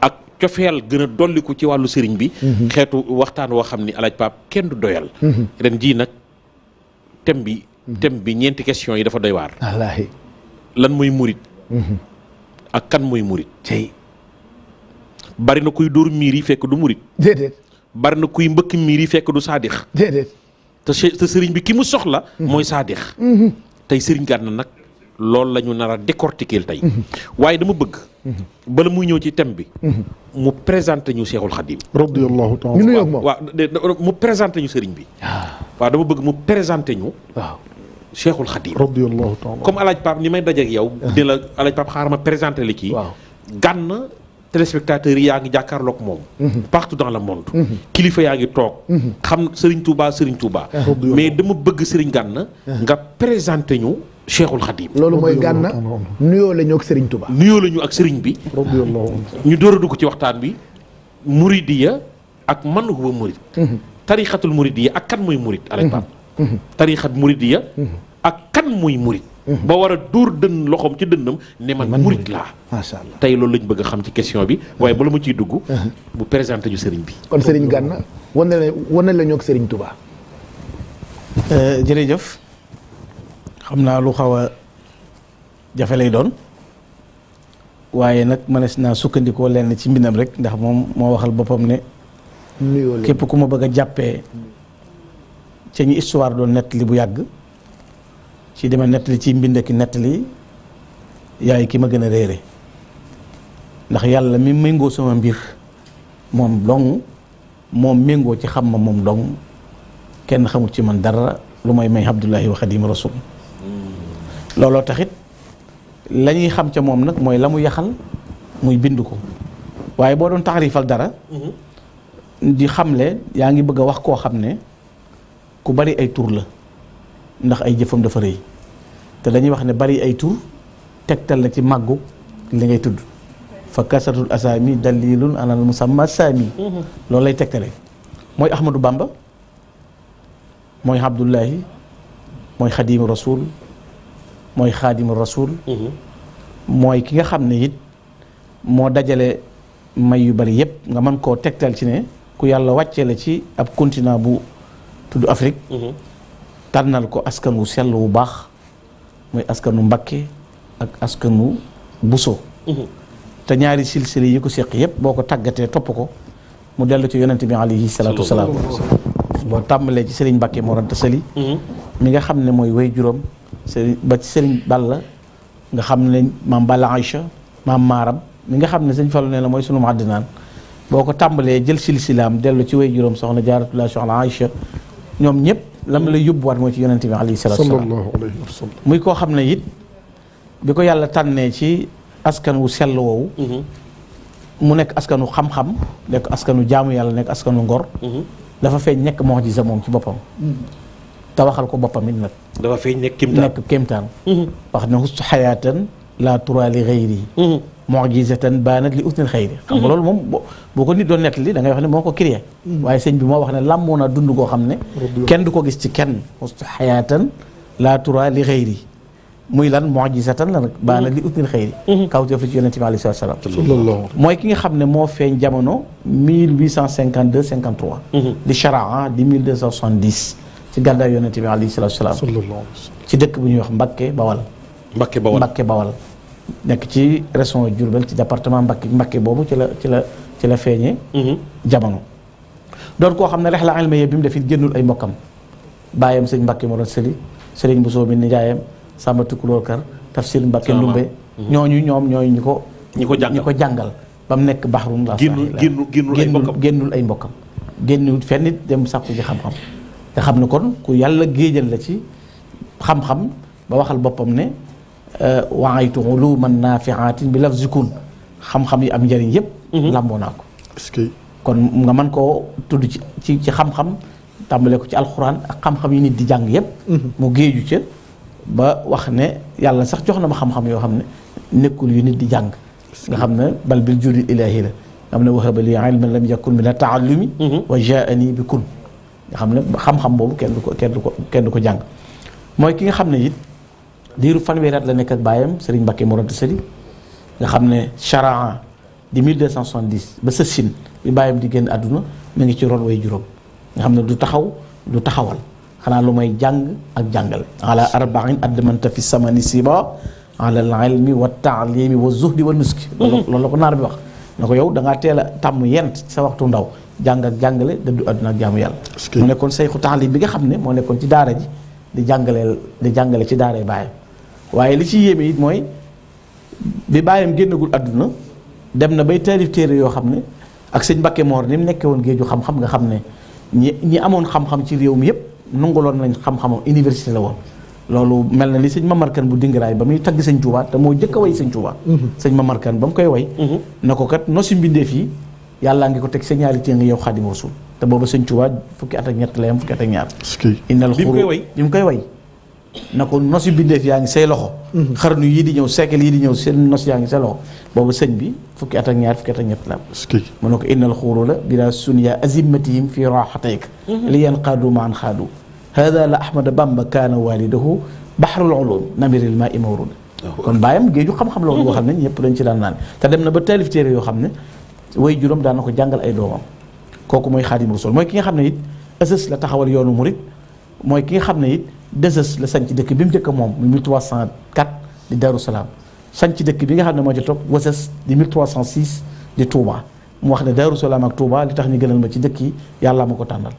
ak cofeel gën a dolliku ci wàllu sëriñ bi xeetu waxtaan woo xam ni alaaj Pape kenn du doyal ren jii nag thème bi ñeenti question yi dafa doy waar wallaahi lan mooy murit ak kan mooy murit tey bari na kuy dóor miir yi fekk du murit déedéet bari na kuy mbëkk miir yi fekk du saadix déedéet te sëriñ bi ki mu soxla mooy saadix tey sëriñ Gana nag loolu la ñu nar a décortiquer tey waaye dama bëgg bala muy ñëw ci thème bi mu présenté ñu Cheikhul Khadim radiyallahu taala ñu nuyoog moom waaw mu présenté ñu sëriñ bi waaw dama bëgg mu présenté ñu waaw Cheikhul Khadim radiyallahu taala comme alaaj Pape ni may dajeek yow di la alaaj Pape xaaral ma présenté li kii Gana téléspectateurs yi yaa ngi jàkkaarloog moom partout dans le monde kilifa yaa ngi toog xam Serigne Touba mais dama bëgg Serigne Gana nga présenté ñu Cheikhul Khadim loolu mooy Gana nuyoo la ñu ak Serigne Touba nuyoo la ñu ak Serigne bi ñu door a dugg ci waxtaan bi muridiya ak man huwa murid tarixatul muridiya ak kan mooy murid alaaj Pape tarixat muridiya ak kan mooy murid ba war a dóor dënn loxoom ci dënnam ne man murid laa macha allah tey loolu lañ bëgg a xam ci question bi waaye bala ma ciy dugg bu présenté ñu sëriñ bi kon Serigne Gana wane la ñu ak Serigne Touba jërëjëf xam naa lu xaw a jafe lay doon waaye nag mënees naa sukkandikoo lenn ci mbindam rek ndax moom moo waxal boppam ne nuyoo la képp ku ma bëgg a jàppee ca ñi histoire doon nettali bu yàgg ci dema nettali ci mbind ki nettali yaay ki ma gën a réere ndax yàlla mi méngoo sama mbir moom dong moom méngoo ci xam ma moom dong kenn xamul ci man dara lu may Abdullahi wa Xadim Rasul looloo taxit la ñuy xam ca moom nag mooy la mu yaxal muy bind ko waaye boo doon taxarifal dara di xamle yaa ngi bëgg a wax koo xam ne ku bari ay tur la ndax ay jëfam dafa rëy te dañuy wax ne bari ay tur tegtal la ci màggu li ngay tudd fa kasatul asaami dalilun alal musamma saami loolu lay tegtale mooy Ahmadou Bamba mooy Abdullahi mooy Xadimu Rasul mooy Xaadimu Rasul mooy ki nga xam ne it moo dajale may yu bari yépp nga mën koo tegtal ci ne ku yàlla wàccee la ci ab continent bu tudd Afrique tànnal ko askan wu sell wu baax muy askanu Mbakke ak askanu Buso te ñaari silsile yi ko seq yépp boo ko tàggatee topp ko mu dellu ci yonent bi alayhi salaatu wasalaam boo tàmbalee ci Serigne Mbakke Mor Anta Sali mi nga xam ne mooy way juróom Serigne ba ci Serigne Balla nga xam ne maam Balla Aïcha maam Maaram mi nga xam ne Sëñ Fallu ne la mooy sunu Maadinaan boo ko tàmbalee jël silsilaam dellu ci way juróom soxna Jaaratullah soxna Aïcha ñoom ñëpp lam lay yóbbuwaat mooy ci yonente bi alayhi salaatu wasalaam muy koo xam ne it bi ko yàlla tànnee ci askan wu sell woowu mu nekk askanu xam-xam nekk askanu jaamu yàlla nekk askanu ngor dafa feeñ nekk mu'jiza moom ci boppam te waxal ko boppam it nag dafa feeñ nekk kéemtaan wax ne hustu xayaatan la tura li xayri mu'jizatan baanat li usnil xayri xam nga loolu moom boo ko nit doon nettali da ngay wax ne moo ko créé waaye sëñ bi moo wax ne làmmoo na dund koo xam ne kenn du ko gis ci kenn hustu xayaatan la tura li xayri muy lan mu'jizatan la nag baanat li usnil xayri kawteef la ci yonente bi alayhi salaam mooy ki nga xam ne moo feeñ jamono 1852 53 di charaa di 1270 ci gàddaay yonente bi alayhi salaam ci dëkk bu ñuy wax Mbakke Bawal nekk ci région Diourbel ci département Mbakke boobu ci la feeñee jamono doon koo xam ne rexla ilmiya bi mu def it génnul ay mbokkam bàyyam sëñ Mbakke Mor Anta Sali sëriñ Bousso bi nijaayam Samba Tukulóor Kar Tafsir Mbakke Ndumbe ñooñu ñi ko jàngal ba mu nekk baxrun la génnul ay mbokkam génnul fenn it dem sàkku ji xam-xam nga xam ne kon ku yàlla géejal la ci xam-xam ba waxal boppam ne waaytu uluman nafiatin bi laf zikun xam-xam yi am njëriñ yépp làmboo naa ko kon nga mën koo tudd ci xam-xam tàmbale ko ci alxuraan ak xam-xam yi nit di jàng yépp mu géeju ca ba wax ne yàlla sax jox na ma xam-xam yoo xam ne nekkul yu nit di jàng nga xam ne bal bil judi ilahi la nga xam ne wahaba li ilman lam yakun min at-taallumi wa jaani bi kun nga xam ne xam-xam boobu kenn du ko jàng mooy ki nga xam ne it diiru fanweeri at la nekk ak baayam Serigne Mbakke Mor Anta Sali nga xam ne charaa di 1270 ba sa Chine bi bàyyam di génn àdduna mu ngi ci ron way juróom nga xam ne du taxaw du taxawal xanaa lu may jàng ak jàngale ala arba'in addamanta fi samani siba ala al ilmi wa taalimi wa zuhdi wa nuski loolu la ko naar bi wax na ko yow da ngaa teel a tàmm yent sa waxtu ndaw jàng ak jàngale dëddu àdduna ak jaamu yàlla mu nekkoon sayxu taalim bi nga xam ne moo nekkoon ci daara ji di jàngale ci daaray baayam waaye li ci yéeme it mooy bi baayam génnagul àdduna dem na bay taalif téere yoo xam ne ak sëñ Mbakke Moor ni mu nekkee woon géeju xam-xam nga xam ne ñi amoon xam-xam ci réew mi yëpp nangaloon nañ xam-xamam université la woon loolu mel na li sëñ Mamar Kan bu dingaraay ba muy tagg sëñ Tuubaa te moo jëkk a way sëñ Tuubaa sëñ Mamar Kan ba mu koy way na ko kat nosi mbindeef yi yàllaa ngi ko teg sa ñaari téye nga yow Xaadimu Rasuul te booba sëñ Tuubaa fukki at ak ñett la yam fukki at ak ñaar innal xuru bi mu koy way na ko nosi mbindeef yaa ngi say loxo xarnu yii di ñëw siècle yii di ñëw seen nos yaa ngi say loxo boobu sëñ bi fukki at ak ñaar fukki at ak ñett la mu ne ko innal xuru la bila sunya azimatihim fi raxatayka li yan xaadu maan xaadu hada la ahmada bamba kaana walidahu bahrul ulum namiril ma i mawrud kon bàyyam géeju xam-xam la woon boo xam ne ñëpp dañ ci daan naan te dem na ba taalif téere yoo xam ne way juróom daan na ko jàngal ay doomam kooku mooy Xaadimu Rasuul mooy ki nga xam ne it ësës la taxawal yoonu murit mooy ki nga xam ne it dësës la sanc dëkk bi mu njëkk moom 1304 di Daaru Salaam sanc dëkk bi nga xam ne moo ci topp Wasas di 1306 di Touba mu wax ne Daaru Salaam ak Touba li tax ñu gënal ma ci dëkk yi yàlla ma ko tànnal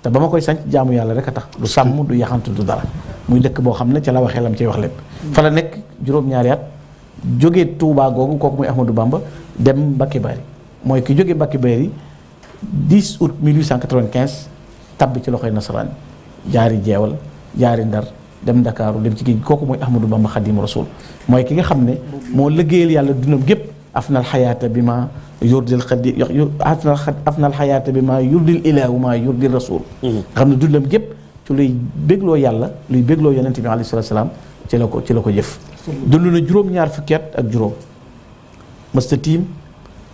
te ba ma koy sanc jaamu yàlla rek a tax du sàmm du yaxantu du dara muy dëkk boo xam ne ca la waxee lam ciy wax lépp fa la nekk juróom-ñaari at jógee Touba googu kooku muy Ahmadou Bamba dem Mbacké Bari mooy ki jógee Mbacké Bari 10 août 1895 tabbi ci loxoy nasaraan jaari jeewal jaari ndar dem Ndakaaru dem ci géej kooku mooy Ahmadou Bamba Xaadimu Rasuul mooy ki nga xam ne moo liggéeyal yàlla dundam gépp afnal xayaata bi ma yurdil xadi afnal xayaata bi ma yurdil ilaahu ma yurdil rasul nga xam ne dundam gépp ci luy bégloo yàlla luy bégloo yonente bi alayhi salaatu salaam ci la ko jëf dund na juróom-ñaar fukki at ak juróom mësta tiim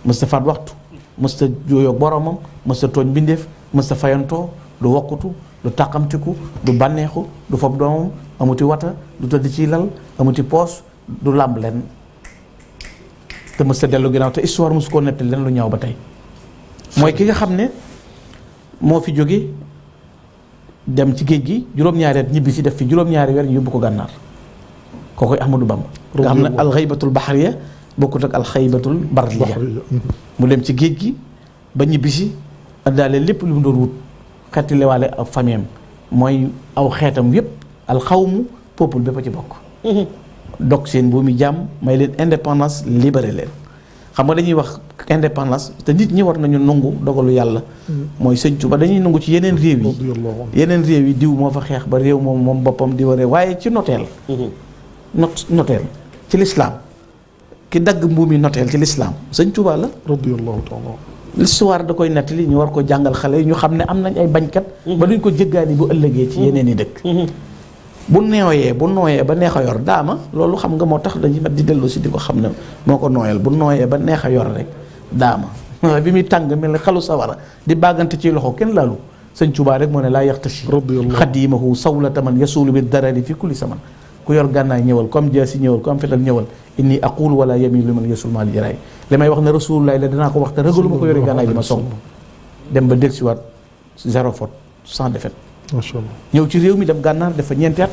mësta faat waxtu mësta jooyoog boromam mësta tooñ mbindeef mësta fayantoo du wokkutu du tàqamtiku du bànneexu du fob doomam amuti wata du tëdd ci lal amuti poos du làmb leen te mës ta dellu ginnaaw te histoire mosu koo nettali leen lu ñaaw ba tey mooy ki nga xam ne moo fi jóge dem ci géej gi juróom-ñaari at ñibbi si def fi juróom-ñaari weer ñu yóbbu ko gànnaar kookoy Ahmadou Bamba nga xam ne alxaybatul baxriya bokkut ak alxaybatul barriya mu dem ci géej gi ba ñibbi si àndaale lépp lu mu doon wut xeeti lewaale ak famille mooy aw xeetam yépp alxawmu peuple bépp a ci bokk dog seen bu muy jàmm may leen indépendance libéré leen xam nga dañuy wax indépendance te nit ñi war nañu nangu dogalu yàlla mooy Sëñ Tuubaa dañuy nangu ci yeneen réew yi diw moo fa xeex ba réew moom boppam di waree waaye ci noteel noteel ci lislaam ki dagg mbuumi noteel ci lislaam Sëñ Tuubaa la radiyallahu ta'ala l'histoire da koy nettali ñu war ko jàngal xale yi ñu xam ne am nañ ay bañkat ba duñ ko jëggaani bu ëllëgee ci yeneen i dëkk bu nooyee ba neex a yor daama loolu xam nga moo tax dañuy mat di dellu si di ko xam ne moo ko nooyal bu nooyee ba neex a yor rek daama bi muy tàng mel ne xalu sawara di bàggante ci loxo kenn laalu Sëñ Tuubaa rek moo ne laa yaxtashi xadiimahu sawlata man yasuulu bi darari fi kulli saman ku yor gànnaay ñëwal ku am jaasi ñëwal ku am fetal ñëwal inni aqulu wala yamilu man yasul maal jaraay li may wax ne rasulullah la danaa ko wax te rëgalu ma ko yore gànnaay bi ma song dem ba del si waat zéro faute sans défaite macha Allah ñëw ci réew mi dem gànnaar dafa ñeenti at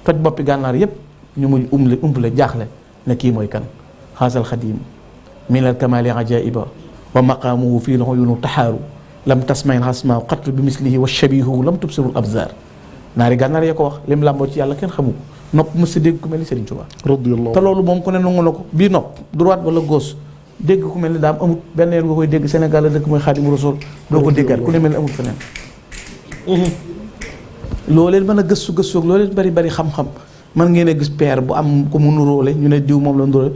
toj boppi gànnaar yépp ñu muy umpale jaaxle ne kii mooy kan xaasal xadim min al kamali ajaiba wa maqamuhu fii la uyunu taxaaru lam tasmail xasma xattu bi mislihi wa shabihu lam tubsirul abzar naari gànnaar ya ko wax lim làmboo ci yàlla kenn xamu ko nopp mës a dégg ku mel ni Serigne Touba te loolu moom ku ne nangu na ko bii nopp droite wala gauche dégg ku mel ni daam amut benn yoon nga koy dégg Sénégal la dëkk mooy Xaadimu Rasuul doo ko déggaat ku ne mel ni amut feneen loo leen mën a gëstu ak loo leen bari xam-xam mën ngeen a gis père bu am ko mu nuróole ñu ne diw moom la nuróole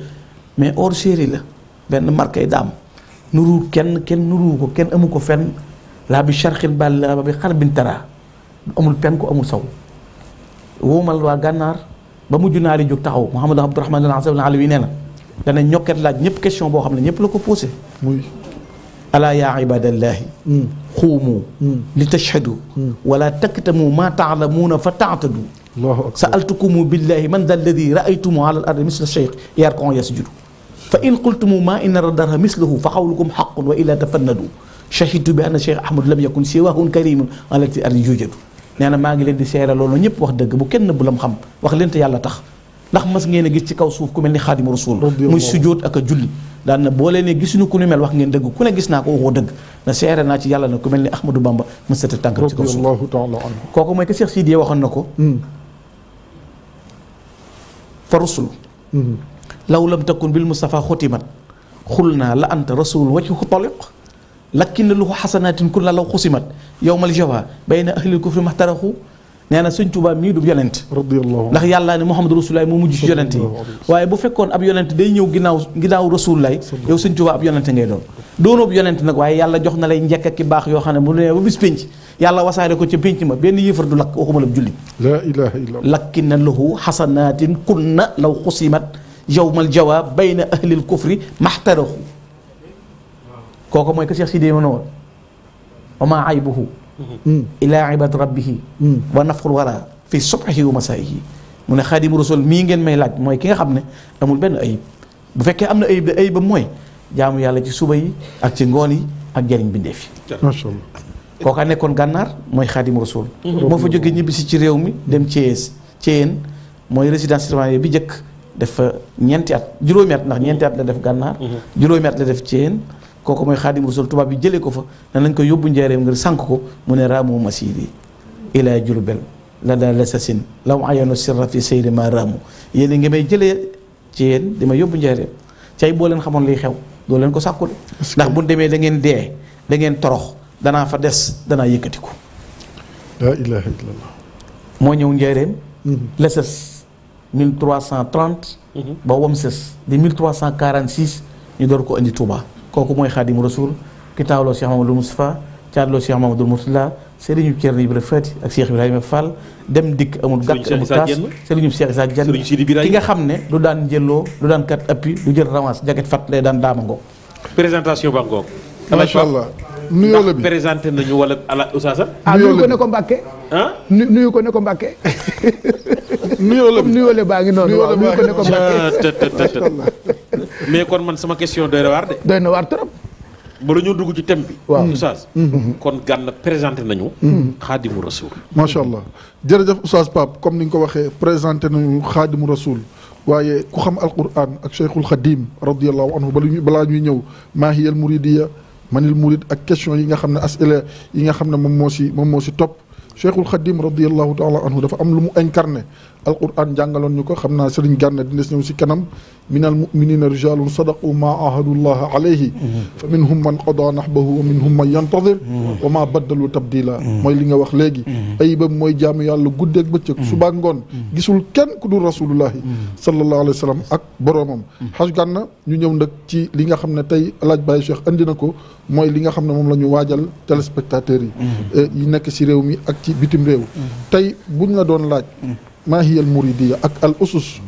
mais hors série la benn marqué daam nuru kenn nuru ko kenn amu ko fenn laa bi charxil bal la bi xar bin tara amul penku amul saw woomal waa gànnaar ba mujj naa li jóg taxaw Mouhamadou Abdourahmane al Alawi nee na dana ñokket laaj ñëpp question boo xam ne ñëpp la ko posé muy alaa yaa ibadallahi xuumu li tashhadu wala taktamu ma taalamuuna fa taatadu sa'altukumu billahi man da alladi raaytumu ala al ardi misla cheikh yarkon yasjudu fa in qultumu ma inna radara mislahu fa xawlukum xaqun wa illa tafannadu shahidtu bi anna Cheikh Ahmad lam yakun siwahun karimun alati ardi jujadu nee na maa ngi leen di seere loolu ñëpp wax dëgg bu kenn bu lam xam wax leen te yàlla tax ndax mas ngeen a gis ci kaw suuf ku mel ni xaadimu rasul muy sujjóot ak a julli daan na boo leen ne gisuñu ku ni mel wax ngeen dëgg ku ne gis naa ko waxoo dëgg na seere naa ci yàlla na ku mel ni Ahmadou Bamba mësata tànkam ci kaw suuf kooku mooy que Cheikh Sidiye waxoon na ko fa rusul law lam takun bil Mustafa xotimat xul naa la anta rasul waccu taliq lakkin lu xasanaatin kun la law xusimat yowmal jawa bayna ahlil kufri maxtaraxu nee na Sëñ Tuubaa mii du yonent ndax yàlla ne Muhammadu Rasulullaay moo mujj ci yonent yi waaye bu fekkoon ab yonent day ñëw ginnaaw Rasulullaay yow Sëñ Tuubaa ab yonent ngay doonoo ab yonent nag waaye yàlla jox na lay njëkk ak ki baax yoo xam ne bu nee ba bis pénc yàlla wasaare ko ca pénc ma benn yëfar du lakk waxuma la jullit laa ilaaha illallaah lakkin lahu xasanaatin kun na law xusimat yowmal jawa bayna ahlil kufri maxtaraxu kooku mooy que Cheikh Sidiye ma ne woon wa maa aybuhu ilaa ibad rabbihi wa nafxul wara fi subhihi wa masaayihi mu ne xaadimu rasul mii ngeen may laaj mooy ki nga xam ne amul benn ayib bu fekkee am na ayib de ayibam mooy jaamu yàlla ci suba yi ak ci ngoon yi ak jëriñ bindeef yi macha allah kooka nekkoon gànnaar mooy xaadimu rasul moo fa jógee ñibbisi ci réew mi dem Thièyeen mooy résidence surveillée bi njëkk def fa ñeenti at juróomi at ndax ñeenti at la def gànnaar juróomi at la def Thièyeen kooku mooy xaadim rasul tubaab bi jëlee ko fa ne nañ ko yóbbu njaareem ngir sànk ko mu ne raamu masiri ila Jurbel la daal lasasin law ayano sirra fi seyri ma raamu yéen ngi may jëlee ci yéen di ma yóbbu njaareem cay boo leen xamoon liy xew doo leen ko sàkkul ndax bu demee da ngeen dee da ngeen torox danaa fa des danaa yëkkatiku laa ilaha illallah moo ñëw njaareem lasas 1330 ba wam sës di 1346 ñu door ko indi Touba kooku mooy xaadimu rasul ki taawloo Cheikh Mamadou Moustapha caadloo Cheikh Mamadou Mourtala Serigne Thierno Ibrahima Fati ak Cheikh Ibrahima Fall dem dikk amul gàtt amul taas Serigne Cheikh Issa Diène ki nga xam ne du daan njëlloo du daan kat appi du jël revanche jaget fat lay daan daama ngoog présentation ba ngoog macha allah nuyoo la bi présenté nañu wala ala Oustaz nuyu ko ne ko Mbàkke nuyu ko ne ko Mbàkke nuyoo la bi nuyoo la baa ngi noonu waaw nuyu ko ne ko Mbàkke mais kon man sama question doy na waar de. doy na waar trop. ba la ñoo dugg ci thème bi. waaw Oustaz. kon Gana présenté nañu. xaadimu rasul. macha allah jërëjëf Oustaz Pape comme ni nga ko waxee présenté nañu xaadimu rasul waaye ku xam alquran ak Cheikhul Khadim radiyallahu anhu balaa ñuy ñëw maa hiyal muridiya manil murid ak question yi nga xam ne asila yi nga xam ne moom moo si topp Cheikhul Khadim radiyallahu taala anhu dafa am lu mu incarné alquran jàngaloon ñu ko xam naa Serigne Gana dina si ñëw si kanam minal muminina rijalun sadaqu ma ahadullaha alayhi fa minhum man qada nahbahu wa minhum man yantadir wa ma baddalu tabdila mooy li nga wax léegi ayibam mooy jaamu yàlla guddeeg bëccëg suba ngoon gisul kenn ku dul rasulullahi sallallahu alayhi wa sallam ak boroomam Haj Gana ñu ñëw nag ci li nga xam ne tey alaaj Baye Cheikh andi na ko mooy li nga xam ne moom la ñu waajal téléspectateurs yi nekk si réew mi ak ci bitim réew tey buñ la doon laaj maa hiyal muridiya ak al usus